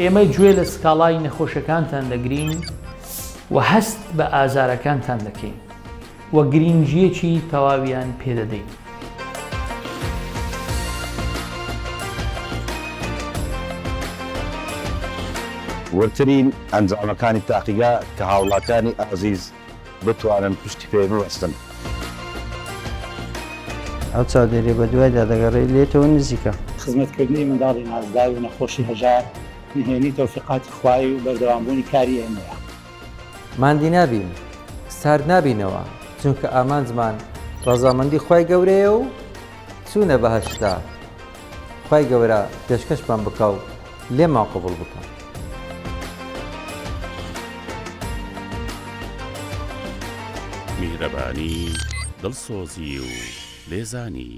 ئێمە گوێ لە سکاڵای نەخۆشەکانتان دەگرین و هەست بە ئازارەکانتان دەکەین و گرینگییەکی تەواویان پێدەدەین. وردترین ئەنجامەکانی تاقیگە کە هاوڵاتیانی ئازیز بتوانن پشتی پێ ببەستن. ئەو چاودێریە بەدوایدا دەگەڕێی لێتەوە نزیکە. خزمەتکردنی منداڵی نازدار و نەخۆشی هەژار نهێنی تەوفیقاتی خوایی و بەردەوامبوونی کاری ئێمەیە. ماندی نابین، سارد نابینەوە، چونکە ئامانجمان ڕەزامەندی خوای گەورەیە و چوونە بەهەشتە، خوای گەورە پێشکەشمان بکا و لێمان قبوڵ بکا. میهرەبانی، دڵسۆزی و لێزانی.